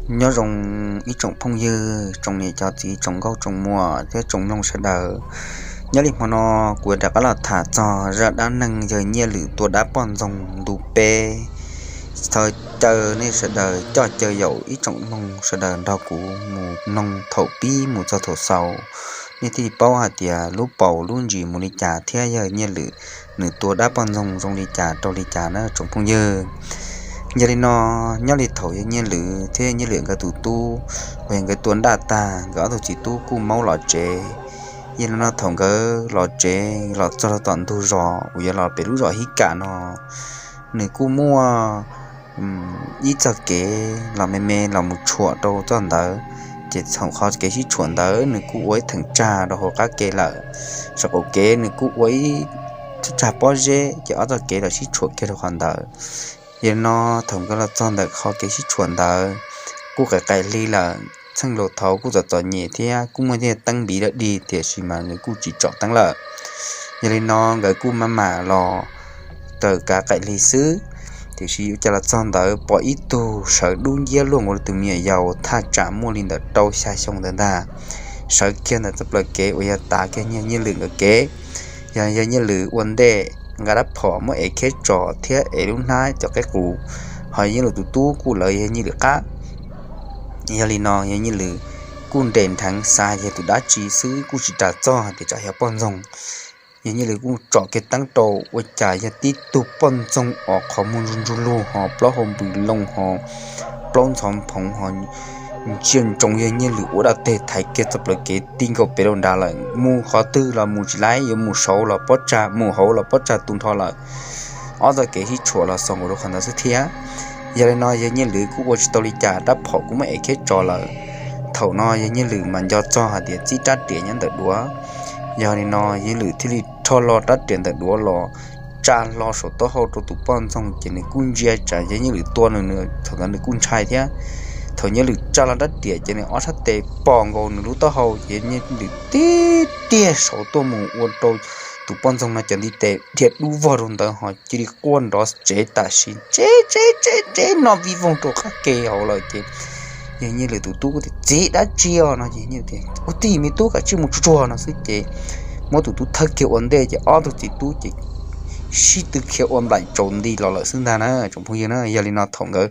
Nyob zoo ib tsoom phooj ywg, tsoom niam cov txiv, tsoom nkauj tsoom muam thiab tsoom mloog sawv daws. Nyob li hmo no kuv yuav rov qab los tham txog zaj dab neeg yawg Nyiaj Lwm tua dab poj ntxoog ntu peb. Thov caw nej sawv daws coj caw yaum ib tsoom mloog sawv daws nrog kuv mus mloog thaum pib mus txog thaum xaus, nej thiaj li paub hais tias lub paus lub ntsis mus li cas thiab yawg Nyiaj Lwm nws tua dab poj ntxoog zoo li cas rau li cas na tsoom phooj ywg. Yog li no, nyob li thaum yawg Nyiaj Lwm thiab Nyiaj Lwm nkawd tus tub uas yog nkawd tua ntaj tag, nkawd ob tug txiv tub kuj maub los tsev. Yog li no thaum nkawd los tsev los txog rau tom ntug zos uas yuav los pem lub zos Hib Kam no, nws kuj muaj ib txoj kev los me me los mus tshuam rau txoj ntawd. Ces thaum qhov kev sib tshuam ntawd nws kuj ua ib theem tsag rau hauv qab ke lawm, saum qaum kev nws kuj ua ib tsag pob zeb, ces ob txoj kev los sib tshuam kiag rau qhov ntawd. Yog li no, thaum nkawd los txog ntawm qhov kev sib tshuam ntawd, kuj qaim qaim hli lawm, txheej laus thaud kuj txom txom nyem thiab kuj muaj tej teeb npiv dawb dig, tiam sis mas nws kuj tsis tsom teeb lawm. Yog li no nkawd kuj maj mam los raws kav qaim hli xwb. Tiam sis ua cas los txog ntawd pom ib tug sawv dub nciab luaj nkaus li tus me nyuam yaus thaj tsam muaj li ntawm rau xya xyoo ntawd ntag, sawv kiag ntawm txoj plaws kev uas yog tav kiag yawg Nyiaj Lwm nkawd kev. Yog yawg Nyiaj Lwm ua ntej nqa rab phom muab ev kheb tso thiab ev lub hnab cov qeb qus, ho yawg Nyiaj Lwm tus tub kuj lawv yawg Nyiaj Lwm qab. Yog li no yawg Nyiaj Lwm kuj nres nrheev xav yog tus dab tsi xwb, kuj tsis ras txog hais tias tsam yog poj ntxoog. Yawg Nyiaj Lwm kuj tsom kiag teeb rau, ua cas yog tib tug poj ntxoog os, qhov muag ntsuj ntsuj lug ho plaub hau npws loo ho plaub ntxhov phoov ho ntsia ntsoov yawg Nyiaj Lwm ua dab teg, thaiv kiag txoj plaws kev ti nkaus pem rau nrad lawm, mus qhov twg los mus tsis laib, yuav mus saud los pob tsag, mus hauv los pob tsag tu nrho lawm. Ob txoj kev sib tshuam los xaus nkaus rau qhov ntawd xwb thiab. Yog li no yawg Nyiaj Lwm kuj ua tsis tau li cas, rab phom kuj muab ev kheb tso lawm. Thaum no yawg Nyiaj Lwm mas nco txog hais tias txib rab riam nyob ntawm duav. Yog li no yawg Nyiaj Lwm thiaj li rho hlo rab riam ntawm duav los tsa hlo saum taub hau rau tus poj ntxoog, ces nws kuj ntsia tsam yawg Nyiaj Lwm tua nws, nws thaum ntawd nws kuj ntshai thiab. Thaum Nyiaj Lwm tsa hlo rab riam ces nws ob sab tes pom nkaus nws lub taub hau, ces Nyiaj Lwm tib tiag saud tuaj mus ua rau tus poj ntxoog no cov ntiv tes dhia dub vog rau ntawd ho cia li quaj nrov tsev tam sim tsev tsev tsev tsev no vij voog rau qab ke hauv lawm ces yawg Nyiaj Lwm tus tub kuj tias, Txiv, dab tsi os? No ces, Ua tij, me tub, kav tsij mus tsuag tsuag, no xwb ces muab tus tub thawb kiag ua ntej ces ob tug txiv tub ces sib tw khiav ua nplaim tsaus nti los lawm xwb ntag na tsoom phooj ywg na. Yog li no thaum nkawd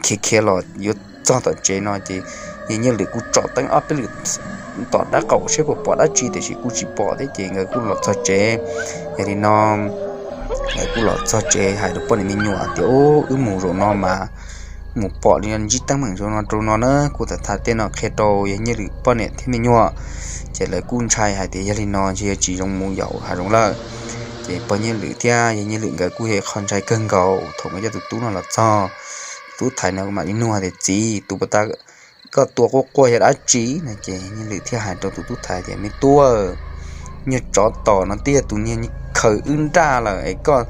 khiav khiav los yuav txog tom tsev no ces yawg Nyiaj Lwm kuj tsom teeb ob peb lwm tom dab qaum seb puas pom dab tsi, tiam sis kuj tsis pom thiab ces nkawd kuj los txog tsev. Yog li no nkawd kuj los txog tsev hais rau poj niam me nyuam tias, Ub, wb mus zaum no mas mus pom li no, ntsib teeb meem zoo no rau no na. Kuv tham tham tej no qhia rau yawg Nyiaj Lwm poj niam thiab me nyuam, ces lawv kuj ntshai hais tias yog li no ntshe yuav tsis zoo mus yaum hav zoov lawm. Ces pog Nyiaj Lwm thiab yawg Nyiaj Lwm nkawd kuj yog qhov ntshai kawg nkaus. Thaum nkawd coj tus tub no los txog, tub thaiv no mam li nug hais tias, Txiv, tus puas tas koj tua quaj quaj yog dab tsi? No ces Nyiaj Lwm thiaj hais rau tus tub thaiv tias, Me tub, nyuag tsov tom no twb yog tus niag khaws wb nraj lawm es koj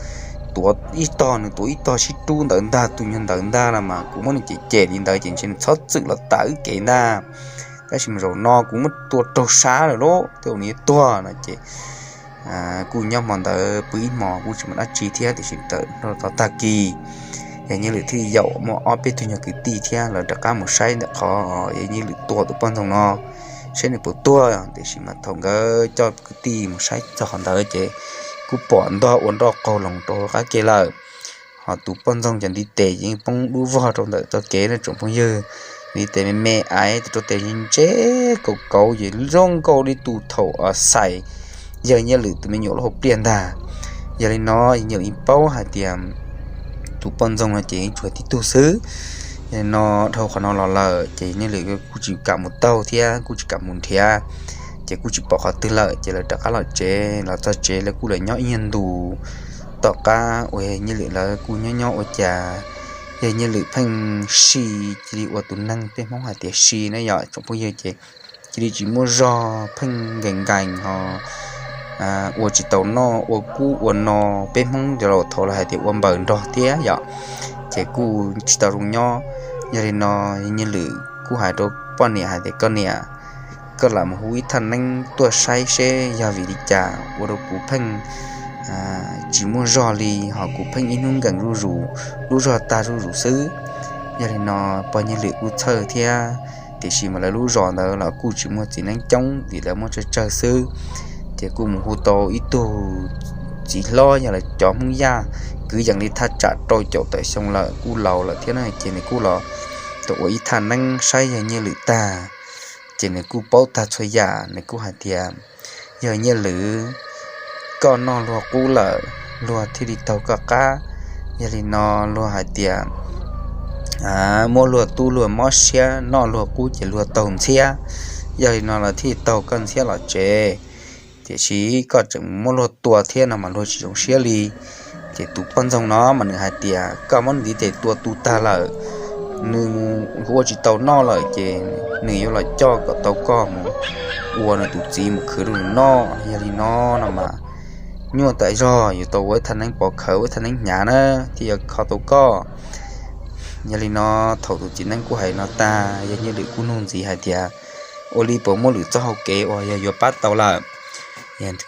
tuav ib tog nws tuav ib tog sib rub ntawd ntag, tus nyuag ntawd ntag los mas kuv muab nws cem cem li ntawd ces ntshe nws txhob txwm los tas wb kev ntag. Tab sis mas zaum no kuv muab tua raug sab lawm lauj, tej zaum nws yuav tuag. No ces kuj nyob hmo ntawd pw ib hmos kuj tsis muaj dab tsi thiab, tiam sis tawm nrog tag kis yawg Nyiaj Lwm thiaj yaum muaj ob peb tug nyuag kwv tij thiab lawv rov qab mus saib ntawm qhov yawg Nyiaj Lwm tua tus poj ntxoog no, saib nws puas tuag. Tiam sis mas thaum nkawd coj kwv tij mus saib txog qhov ntawd ces kuj pom ntog ua nroj qaug loos rau qab ke lawm. Ho tus poj ntxoog cov ntiv tes yeej poob dub vog rau ntawm txoj kev na tsoom phooj ywg. Ntiv tes me me aiv, rau tes ntse kauv kauv ces zoo nkaus li tus thaum xais yawg Nyiaj Lwm tus me nyuam lub hauv pliaj ntag. Yog li no yawg Nyiaj Lwm yeej paub hais tias tus poj ntxoog no ces yeej tsuas tib tug xwb. Yog li no dhau qhov no los lawm ces Nyiaj Lwm kuj tsis kam mus taug thiab kuj tsis kam mus nrhiav, ces kuj tsis pom qhov twg lawm ces lawv rov qab los tsev. Los txog tsev lawv kuj los nyob ib nyuag ntus. Tom qab uas yawg Nyiaj Lwm lawv kuj nyob nyob ua cas yawg Nyiaj Lwm pheej si, cia li ua tus neeg peb Hmoob hais tias si na yom tsoom phooj ywg, ces cia li tsis muaj zog, pheej nkees nkees ho ua tsis tau noj ua kub ua no. Peb Hmoob cov laus thaud los hais tias ua npaws nrog thiab yom, ces kuj tsis tau zoo nyob. Yog li no yawg Nyiaj Lwm kuj hais rau poj niam hais tias, Koj niam, koj lam mus hu ib thaj neeb tuaj saib seb yog vim li cas ua rau kuv pheej tsis muaj zog li, ho kuv pheej ib hnub nkees zuj zus, lub zog tag zuj zus xwb. Yog li no pog Nyiaj Lwm kuj txhawj thiab, tiam sis mas lawv lub zos ntawd los kuj tsis muaj txiv neeb coob, vim lawv muaj tsawg tsawg xwb. Ces kuj mus hu tau ib tug txiv hlob yog lawv cov Hmoob Yaj, kwv yees li thaj tsam rau caum tawm xyoo lawm, kuj laus lawm thiab na, ces nws kuj los tau ua ib thaj neeb saib yawg Nyiaj Lwm tag. Ces nws kuj paub tag txhua yam, nws kuj hais tias, Yawg Nyiaj Lwm, koj noj luag qub lawm, luag thiaj li taug koj qab. Yog li no luag hais tias muab luag tub luag mob siab, noj luag qub ces luag taug ntxhiab. Yog li no lawv thiaj taug koj ntxhiab los tsev. Tiam sis koj tseem muab luag tua thiab no mas luag tsis zoo siab li. Ces tus poj ntxoog no mas nws hais tias koj muab nws ntiv tes tua tu tag lawm, nws mus ua tsis tau noj lawm, ces nws yuav los coj kom tau koj mus ua nws tus txiv mus khwv rau nws noj. Yog li no no mas nyuaj tas zog, yuav tau ua ib thaj neeb pov khawv, ua ib thaj neeb hnyav na, thiaj yuav kho tau koj. Yog li no thaum tus txiv neeb kuj hais no tag, yawg Nyiaj Lwm kuj nug ntxiv hais tias, Ua li puas muaj lwm txoj hau kev uas yog yuav pab tau lawm?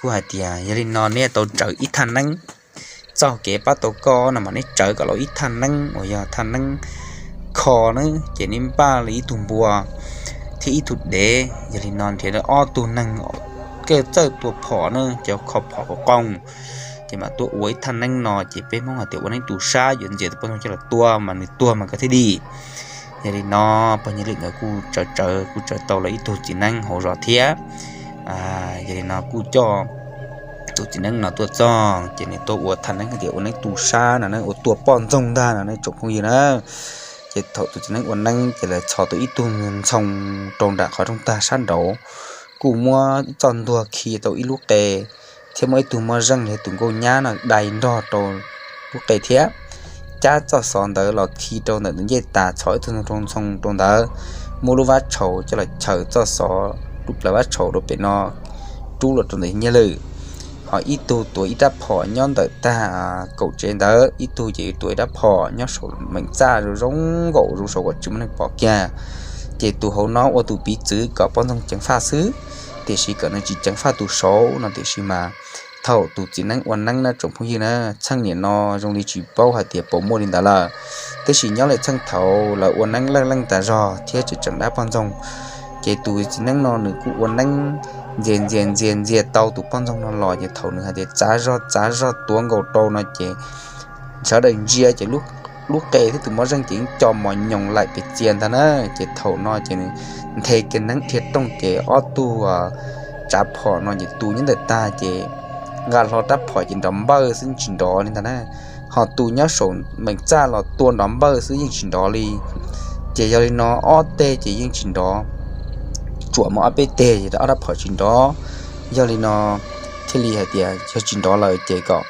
Kuj hais tias, Yog li no neb tau tsaws ib thaj neeb. Txoj hau kev pab tau koj no mas neb tsaws kom los ib thaj neeb uas yog thaj neeb kho na, ces neb npaj li ib tug npua thiab ib tug dev. Yog li no nrhiav ob tug neeg kawg txawj tua phom na, cov kho phom qoo, ces mam tuaj ua ib thaj neeb no, ces peb Hmoob hais tias ua neeb tu sab, yuav ntxias tus poj ntxoog coj los tua, mas nws tuag mas koj thiaj dim. Yog li no pog Nyiaj Lwm nkawd kuj tsaws tsaws, kuj tsaws tau los ib tug txiv neeb hauv zos thiab. Yog li no kuj coj tus txiv neeb no tuaj txog, ces nws tuaj ua thaj neeb hais tias ua neeb tu sab no, ua tua poj ntxoog ntag no ne tsoom phooj ywg na. Ces thaum tus txiv neeb ua neeb ces lawv txhos tau ib tug ntxhoo rau nram qhov rooj tag sab nraud, kuj muab txoj ntuag khi tau ib lub qe, thiab muab ib tug moj zeej li tus nkauj nyab no dai nrog rau lub qe thiab. Cab txoj xov ntawd los khi rau ntawm tus ncej tas, txhos ib tug ntxhoo rau ntawd, muab lub vab tshaus coj los chaws txoj xov lub plawv vab tshaus rau pem no, rub los rau ntawm Nyiaj Lwm. Ho ib tug tuav ib rab phom nyob ntawm tag kaum tsev ntawd, ib tug ces tuav ib rab phom nyob saum meem txaj zoo zoo nkaus zoo saum kom tsis muaj neeg pom kiag. Ces tus hauv no ua tus piv txwv kom poj ntxoog ceev faj xwb, tiam sis kom nws tsis ceev faj tus saud no. Tiam sis mas thaum tus txiv neeb ua neeb na tsoom phooj ywg na, txheej niam no zoo li tsis paub hais tias puas muaj li ntawd lawm, tab sis nyob li txheej thaud lawv ua neeb leej leej tas zog thiab tseem tseem dab poj ntxoog. Ces tus txiv neeb no nws kuj ua neeb ntxias ntxias ntxias ntxias tau tus poj ntxoog no los, ces thaum nws hais tias txav zog txav zog tuav nkaus rau no ces sawv daws ntsia ces lub qe thiab tus moj zeej ces yeej co mos nyoos laim pes txias ntag na. Ces thaum no ces nws nthe kiag neeb dhia rooj ces ob tug tsav phom no ces tus nyob ntawm tag ces nqa hlo rab phom ces nrov npawj xwb yeej tsis nrov li ntag na. Ho tus nyob saum meem txaj los tua nrov npawj xwb yeej tsis nrov li. Ces yog li no ob teg ces yeej tsis nrov, tsuas muaj ob peb teg ces ob rab phom tsis nrov. Yog li no thiaj li hais tias yog tsis nrov lawm ces kom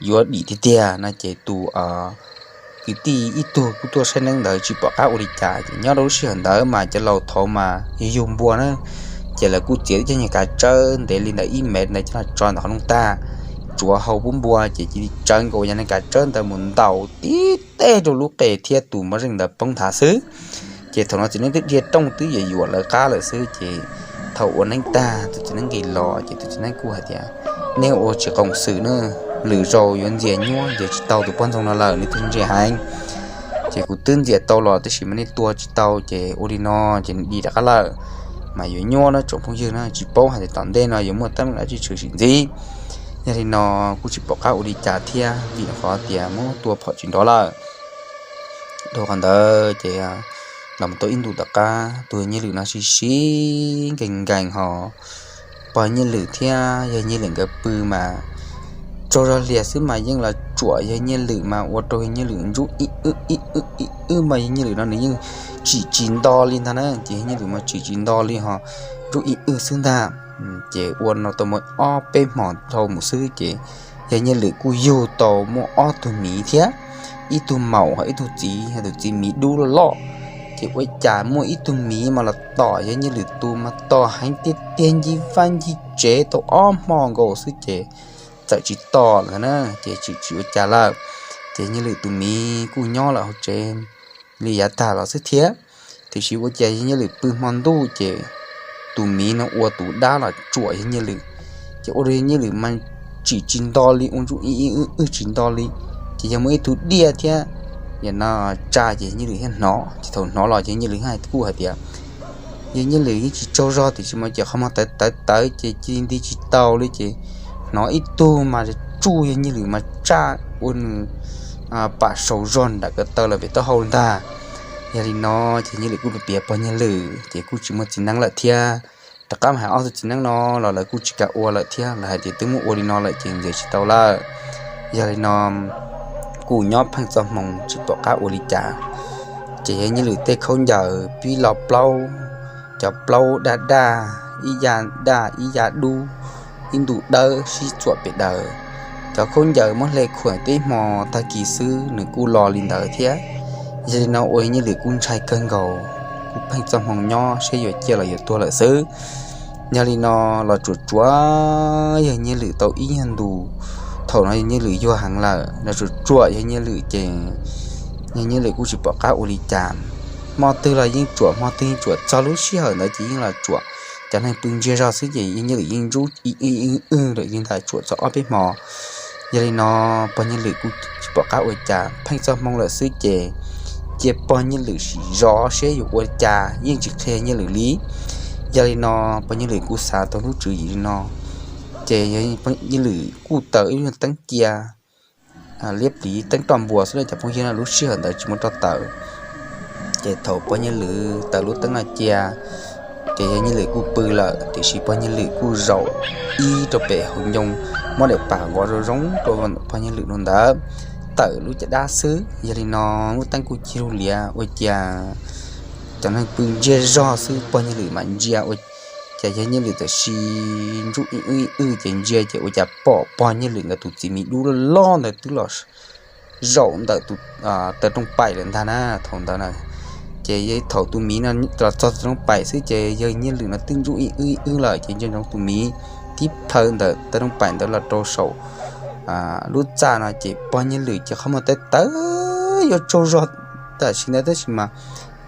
yuav dim tiag tiag no ces tus kwv tij ib tug kuj tuaj saib neeb ntawd tsis pom qab ua li cas. Ces nyob rau lub sij hawm ntawd mas cov laus thaud mas yug yug npua na, ces lawv kuj txiav tib cov niag kav tsawb ntev li ntawm ib mev ntawd coj los tso ntawm qhov rooj tag, tsuav hau pub npua ces cia li tsawv nkaus yog niag kav tsawb ntawd mus ntaus tib teg rau lub qe thiab tus moj zeej ntawd poob nthav xwb. Ces thaum no txiv neeb twb dhia rooj twb yuam yuam lawv qab lawm xwb. Ces thaum ua neeb tag tus txiv neeb nqis los ces tus txiv neeb kuj hais tias, Nej ua tsis qoom xwm na, lwm zaus yuav ntxias nyuab ntxias tsis tau tus poj ntxoog no lawm, nws twb ntse heev. Ces kuv twb ntxias tau los tab sis mas nej tua tsis tau ces ua li no ces nws dim rov qab lawm. Mas yuav nyuaj na tsoom phooj ywg na, tsis paub hais tias tom ntej no yuav muaj teeb meem dab tsi tshwm sim ntxiv. Yog li no kuj tsis pom qab ua li cas thiab vim qhov tias muab tua phom tsis nrov lawm. Dhau qhov ntawd ces los mus tau ib ntus tom qab tus Nyiaj Lwm no sib sib nkees nkees ho pog Nyiaj Lwm thiab yawg Nyiaj Lwm nkawd pw mas tsaug zog hlias xwb mas yeej los tsuam yawg Nyiaj Lwm mas ua rau yawg Nyiaj Lwm ntsuj ib wb ib wb ib wb mas yawg Nyiaj Lwm no nws yeej tsim tsis nto li ntag na. Ces yawg Nyiaj Lwm mas tsim tsis nto li ho ntsuj ib wb xwb ntag. Ces ua no tau muaj ob peb hmo dhau mus xwb ces yawg Nyiaj Lwm kuj yug tau muaj ob tug miv thiab, ib tug maum ho ib tug txiv, tus txiv miv dub loj loj. Ces ua cas muaj ib tug miv mas los tom yawg Nyiaj Lwm tus mas tom heev tiag tiag, ncig vaj ncig tsev tau ob hmo nkaus xwb ces txawm tsis tom lawm na, ces tsis tsis ua cas lawm. Ces Nyiaj Lwm tus miv kuj nyob lawm hauv tsev li yav tag los xwb thiab. Tiam sis ua cas yawg Nyiaj Lwm pw hmo ntuj ces tus miv no ua tus dab los tsuam yawg Nyiaj Lwm, ces ua rau yawg Nyiaj Lwm mas tsim tsis nto li, ua ntsuj ib wb wb tsis nto li. Ces yog muaj ib tug diaj thiab yog no tsa ces Nyiaj Lwm thiaj hnov. Ces thaum hnov los ces Nyiaj Lwm thiaj kuj hais tias yog Nyiaj Lwm yeej tsis tsaug zog tiam sis mas ces qhov muag tawv tawv tawv ces cia li nti tsis tau li ces hnov ib tug mas tsuj yog Nyiaj Lwm mas tsaj ua nws pam saum zog nram ko taw lawm pem taub hau ntag. Yog li no ces Nyiaj Lwm kuj piav pog Nyiaj Lwm ces kuj tsis muaj txiv neeb lawm thiab. Rov qab mus hais ob tug txiv neeb no los lawv kuj tsis kam ua lawm thiab, lawv hais tias twb muab ua li no lawm ces ntes tsis tau lawm. Yog li no kuj nyob pheej txoj hmoo tsis pom qab ua li cas. Ces yog Nyiaj Lwm tej khaub ncaws pib los plaub, cov plaub daj daj, ib yam daj ib yam dub, ib ntu dawb sib txuam pem daws. Cov khaub ncaws muab hle khuam tib hmo tag kis xwb nws kuj los li ntawd thiab. Yog li no ua Nyiaj Lwm kuj ntshai kawg nkaus, kuj pheej txoj hmoo nyob seb yuav ciaj los yuav tuag lawm xwb. Yog li no los tsuam tsuam yog Nyiaj Lwm tau ib nyuag ntus, thaum no yog Nyiaj Lwm yuag heev lawm los tsuam tsuam yog Nyiaj Lwm ces yog Nyiaj Lwm kuj tsis pom qab ua li cas. Hmo twg los yeej tsuam, hmo twg yeej tsuam, txog lub sij hawm ntawd ces yeej los tsuam. Cov neeg pw ntsiag zog xwb ces yog Nyiaj Lwm yeej ntsub ib ib ib ib lawm li ntawd tsuam txog ob peb hmo. Yog li no pog Nyiaj Lwm kuj tsis pom qab ua cas, pheej txoj hmoo lawm xwb ces cia pog Nyiaj Lwm sim zov seb yuav ua cas, yeej tsis qhia Nyiaj Lwm li. Yog li no pog Nyiaj Lwm kuj xav tau lub tswv yim li no, ces yog Nyiaj Lwm kuj taws ib lub teeb cia liab pliv teeb roj npua xwb na cov phooj ywg na, lub sij hawm ntawd tsis muaj roj taws. Ces thaum pog Nyiaj Lwm taws lub teeb no cia, ces yog Nyiaj Lwm kuj pw lawm tiam sis pog Nyiaj Lwm kuj zaum ib rau pem hauv ncoo, muab daim pam vov zoo zoo rau pog Nyiaj Lwm rau ntawd, tawm lub caj dab xwb. Yog li no lub teeb kuj cig lug liav ua cas cov neeg pw ntsiag zog xwb pog Nyiaj Lwm mam ntsia ua cas yog Nyiaj Lwm tam sim ntsub ib wb ib wb ces ntsia ces ua cas pom pog Nyiaj Lwm nkawd tus txiv miv dub loj loj ntawd twb los zaum ntawm tus taw rooj paim lawm ntag na thaum ntawd na. Ces yog thaum tus miv no los txog taw rooj paim xwb ces yog Nyiaj Lwm no twb ntsub ib wb ib wb lawm ces ntsia ntsoov tus miv tib plhaw ntawm taw rooj paim ntawd los rau saum lub txaj no ces pog Nyiaj Lwm ces qhov muag tawv tawv yuav tsaug zog tam sim ntawd tab sis mas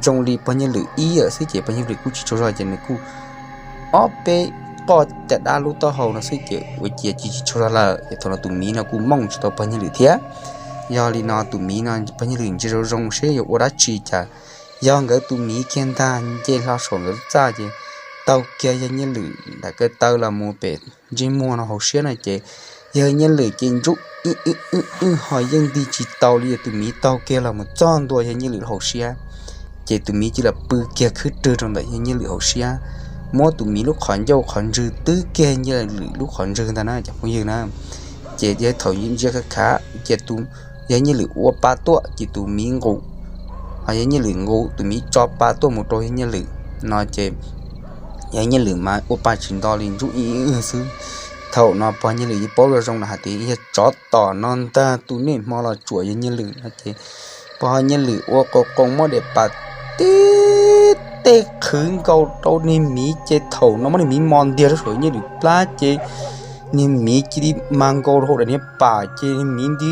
zoo li pog Nyiaj Lwm ib yam xwb ces pog Nyiaj Lwm kuj tsis tsaug zog ces nws kuj ob peb qoj caj dab lub taub hau no xwb ces ua ciav tsis tsaug zog lawm ces thaum no tus miv no kuj mooj tsis tau pog Nyiaj Lwm thiab. Yog li no tus miv no pog Nyiaj Lwm ntsia zoo zoo seb yuav ua dab tsi cas, yog nkawd tus miv kiag ntag nce hlo saum nkawd lub txaj ces taug kiag yog Nyiaj Lwm nram ko taw los mus pem ntsej muag no hauv siab no ces yog Nyiaj Lwm ces ntsub ib wb ib wb ho yeej nti tsis tau li, yog tus miv taug kiag los mus txog ntua yog Nyiaj Lwm hauv siab. Ces tus miv cia li pw kiag khwb rwg rau ntawm yog Nyiaj Lwm hauv siab, muab tus miv lub qhov ncauj qhov ntswg twb kiag Nyiaj Lwm lub qhov ntswg ntag na cov phooj ywg na. Ces yog thaum ntsia khav khav ces tus, yog Nyiaj Lwm ua pa tuaj ces tus miv nqus, ho yog Nyiaj Lwm nqus tus miv tso pa tuaj mus rau yog Nyiaj Lwm no ces yog Nyiaj Lwm mas ua pa tsis nto li ntsub ib wb xwb. Thaum no pog Nyiaj Lwm yeej paub zoo zoo no hais tias yog tsov tom no ntag tus niaj hmo los tsuam yog Nyiaj Lwm no ces pog Nyiaj Lwm ua qoo qoo muab daim pam tib teg qhwv nkaus rau niag miv ces thaum no muab niag miv mos ntiag rau saum Nyiaj Lwm plab ces niag miv cia li mas nkaus rau hauv daim niag pam ces niag miv nti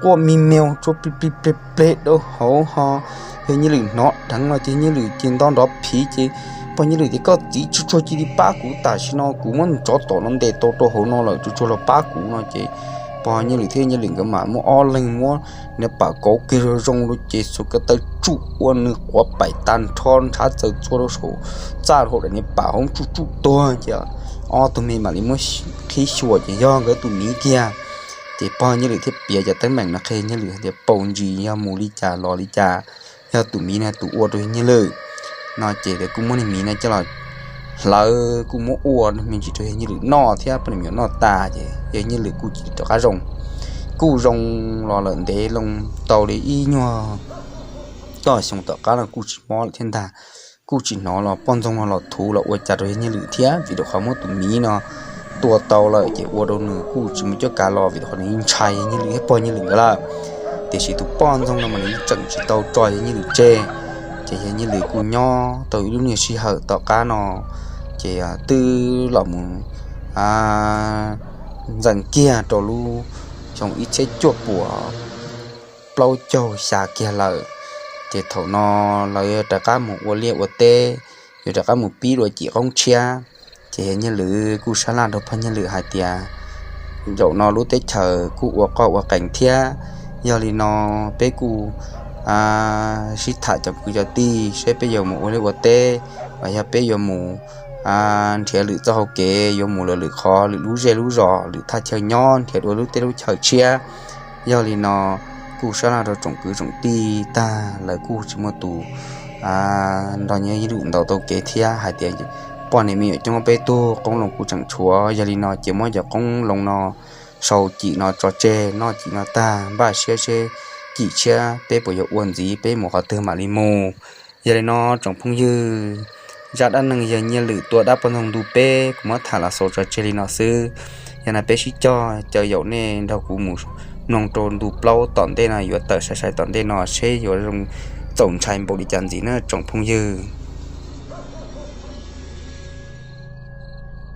quaj me meog tsua plig plig plig plig rau hauv ho. Yog Nyiaj Lwm hnov dheev no ces Nyiaj Lwm ces nto nrov phiv ces pog Nyiaj Lwm tias koj txiv, tsuag tsuag cia li pab kuv tam sim no, kuv muab tsov tom no ntes tau rau hauv no lawm, tsuag tsuag los pab kuv no ces pog Nyiaj Lwm thiab Nyiaj Lwm nkawd mam muab ob leeg muab niag pam kauv kiag zoo zoo rau ces xuas ko taw tsuj ua nws quav paim tag nrho nrhav txaws txua rau saum txaj rau hauv daim niag pam hauv tsuj tsuj tuag ces ob tug me mam li muab qhib xyuas ces yog nkawd tus miv kiag. Ces pog Nyiaj Lwm thiaj piav cov teeb meem no qhia Nyiaj Lwm hais tias paus ntsis yog mus li cas los li cas, yog tus miv no tus ua rau yog Nyiaj Lwm no ces kuj muab niag miv no coj los hlawv kuj muab ua me ntsis rau yog Nyiaj Lwm noj thiab poj niam me nyuam noj tas ces yog Nyiaj Lwm kuj cia li rov qab zoo. Kuj zoo los lawm ntev loo tau li ib nyuag toj xyoo tom qab no kuj tsis mob lawm thiab ntag. Kuj tsis hnov los poj ntxoog no los thuv los ua cas rau yog Nyiaj Lwm thiab vim rau qhov muab tus miv no tua tau lawm ces ua rau nws kuj tsis muaj cuab kav los vim rau qhov nws ntshai yog Nyiaj Lwm thiab pog Nyiaj Lwm nkawd lawm. Tiam sis tus poj ntxoog no mas nws tseem tsis tau tso yog Nyiaj Lwm tseg. Ces yog Nyiaj Lwm kuj nyob tau ib lub niag sij hawm tom qab no ces twb los mus ntxees kiag rau lub xyoo ib txhiab cuaj puas plaub caug xya kiag lawm. Ces thaum no lawv yuav rov qab mus ua liaj ua teb, yuav rov qab mus pib dua cim qoob tshiab. Ces yog Nyiaj Lwm kuj sab laj rau pog Nyiaj Lwm hais tias zaum no lub teb chaws kuj ua qoj ua qees thiab, yog li no peb kuj sib tham cov kwv cov tij seb peb yuav mus ua liaj ua teb, los yog peb yuav mus nrhiav lwm txoj hau kev, yuav mus lwm lwm qhov, lwm lub zej lub zos, lwm thaj chaw nyob, nrhiav dua lub teb lub chaw tshiab. Yog li no kuj sab laj rau tsoom kwv tsoom tij tag, lawv kuj tsis muaj tus nrog nyiaj lwm ntaus tau kev thiab hais tias poj niam me nyuam coob peb tug, qoob loo kuj tseem tshuav. Yog li no ces muab cov qoob loo no sau cim no tso tseg, noj cim no tag, npaj siab seb cim tshiab peb puas yuav ua ntxiv, peb mus qhov twg mam li mus. Yog li no tsoom phooj ywg, zaj dab neeg yawg Nyiaj Lwm tua dab poj ntxoog ntu peb kuv muab tham los xaus tso tseg li no xwb. Yog no peb sib cog caw yaum nej nrog kuv mus mloog rau ntu plaub tom ntej no yuav tawm sai sai tom ntej no seb yuav zoo txaus ntshai npaum li cas ntxiv na tsoom phooj ywg.